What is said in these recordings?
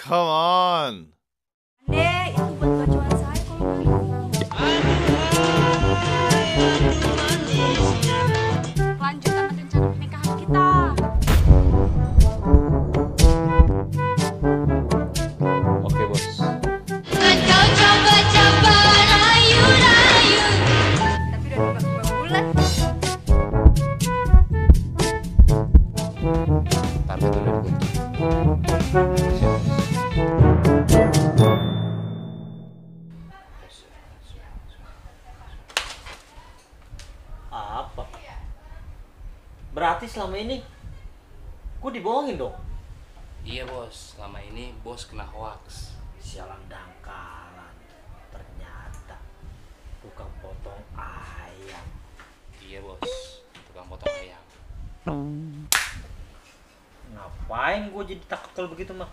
Come on. Dek, itu buat bacoan saya kalau lanjutan rencana pernikahan kita. Oke, bos. Kau coba-coba rayu-rayu. Tapi udah 2 bulan. Target udah dikunci. Apa? Berarti selama ini gue dibohongin dong. Iya bos, selama ini bos kena hoax. Sialan dangkalan. Ternyata tukang potong ayam. Iya bos, tukang potong ayam. Ngapain gue jadi takut kalau begitu mah?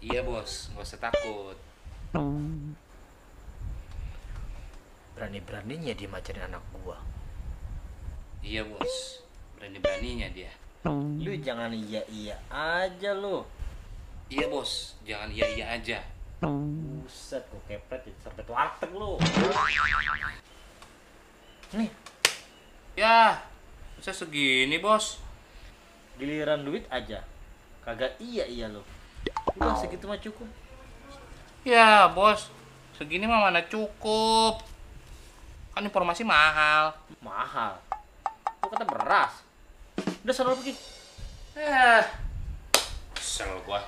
Iya bos, nggak usah takut. Berani-beraninya dia macarin anak gua. Iya bos, berani-beraninya dia. Lu jangan iya-iya aja lu. Iya bos, jangan iya-iya aja. Buset, gua kepret sampai warteg lu. Nih, Ya, bisa segini bos. giliran duit aja. Kagak iya-iya lu. Udah segitu mah cukup. Ya bos, segini mah mana cukup. Kan informasi mahal. Mahal. Lu kata beras. Udah sana pergi. Kesel gua.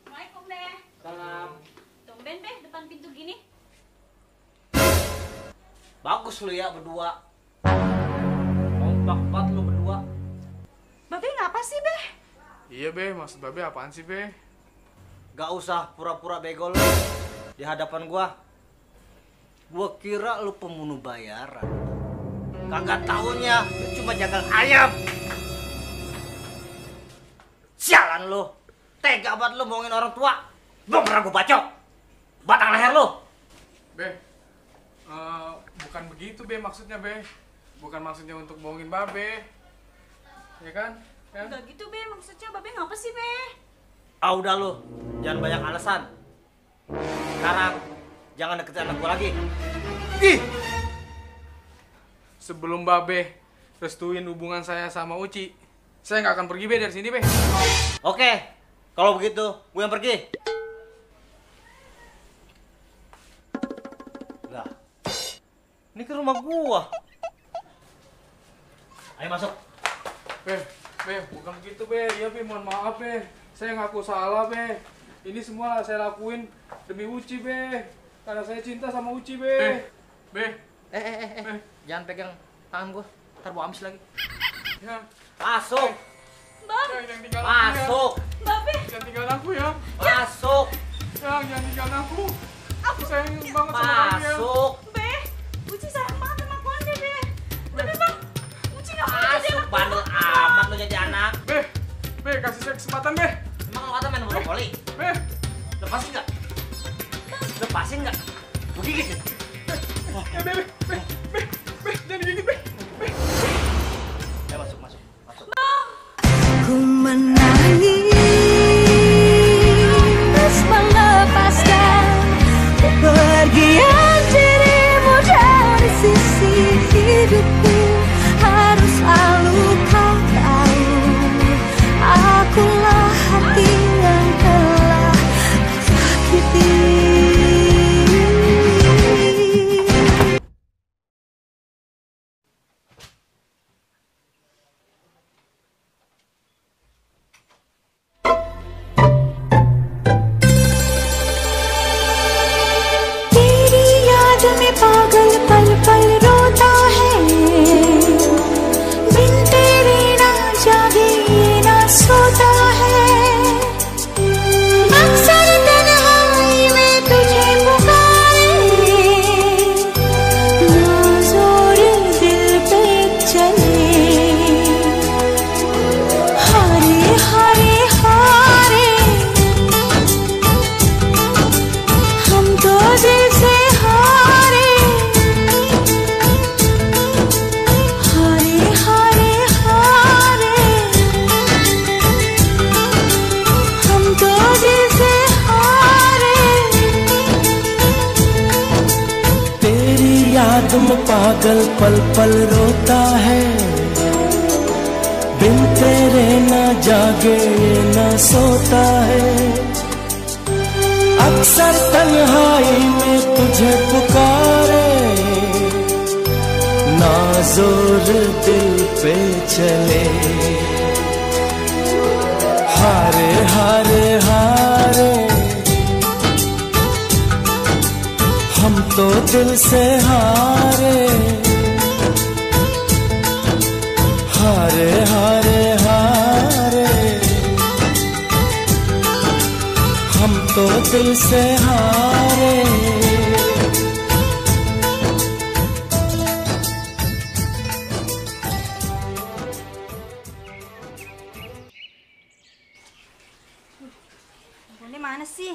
Assalamualaikum deh. Salam. Tumben deh depan pintu gini. Bagus lu ya berdua. Kompak banget lu berdua. Babe ngapa sih, Beh? Iya be, maksud babe apaan sih be? Gak usah pura-pura bego lu di hadapan gua. Gua kira lu pembunuh bayaran. Kagak taunya lu cuma jagal ayam. Sialan lu. Tega banget lu bohongin orang tua. Belum pernah gua bacok. Batang leher lu. Be, bukan begitu be maksudnya be. Bukan maksudnya untuk bohongin babe. Ya kan? Ya? Enggak gitu, Be. Maksudnya Babe ngapa sih, Be? Ah udah lu. Jangan banyak alasan. Sekarang jangan deketin anak gua lagi. Ih. Sebelum babe restuin hubungan saya sama Uci, saya nggak akan pergi be dari sini be. Oke. Kalau begitu, gue yang pergi. Lah. Ini ke rumah gua. Ayo masuk. Be, bukan begitu be. Iya be, mohon maaf be. Saya ngaku salah be. Ini semua saya lakuin demi Uci be. Karena saya cinta sama Uci be. Be. Jangan pegang tangan gua. Ntar gua amis lagi. Ya. Masuk. Bang, Jangan tinggal aku ya. Masuk. Babe. Jangan tinggal aku ya. Masuk. Jangan tinggal aku. Aku sayang banget sama kamu ya. Masuk. Be. Uci sayang banget sama aku deh, Be. Tapi Bang, Uci nggak mau jadi Masuk. anak Bandel amat lu jadi anak. Be, kasih saya kesempatan be. Emang lu kata main monopoli? Be. Lepasin nggak? Lepasin nggak? Gua gigit. Ya be, jangan gigit be. Ya masuk, masuk, masuk. Ku menangis melepaskan kepergian dirimu dari sisi hidupku. Harus selalu kau tahu, akulah hati yang telah sakiti. याद में पागल पल पल रोता है, बिन तेरे ना जागे ना सोता है। अक्सर तन्हाई में तुझे पुकारे, ना जोर दिल पे चले। हारे हारे हारे हम तो दिल से हारे, हारे हारे हारे हम तो दिल से हारे। Konde mana sih?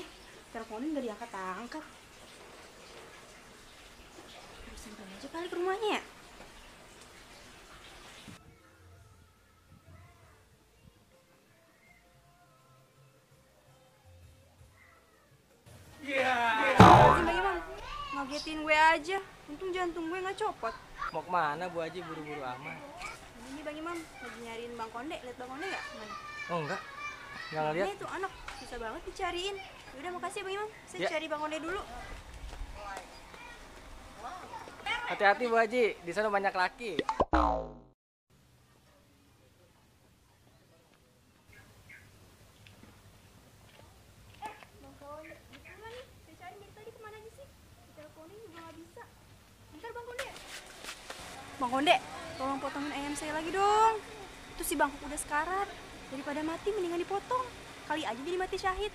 Teleponin nggak diangkat-angkat. Harus sampai aja kali ke rumahnya ya. Bang Imam, ngagetin gue aja. Untung jantung gue nggak copot. Mau kemana Bu Haji, buru-buru amat? Ini Bang Imam lagi nyariin Bang Konde. Lihat Bang Konde nggak? Mana? Oh enggak, nggak ngeliat. Ini tuh anak susah banget dicariin. Yaudah makasih ya Bang Imam. Saya Ya. cari Bang Konde dulu. Hati-hati Bu Haji, di sana banyak laki. Bang Konde, mana nih? Saya cari dari tadi kemana aja sih? Teleponin juga nggak bisa. Bentar Bang Konde. Bang Konde, tolong potongin ayam saya lagi dong. Itu si Bangkok udah sekarat. Daripada mati mendingan dipotong. Kali aja jadi mati syahid.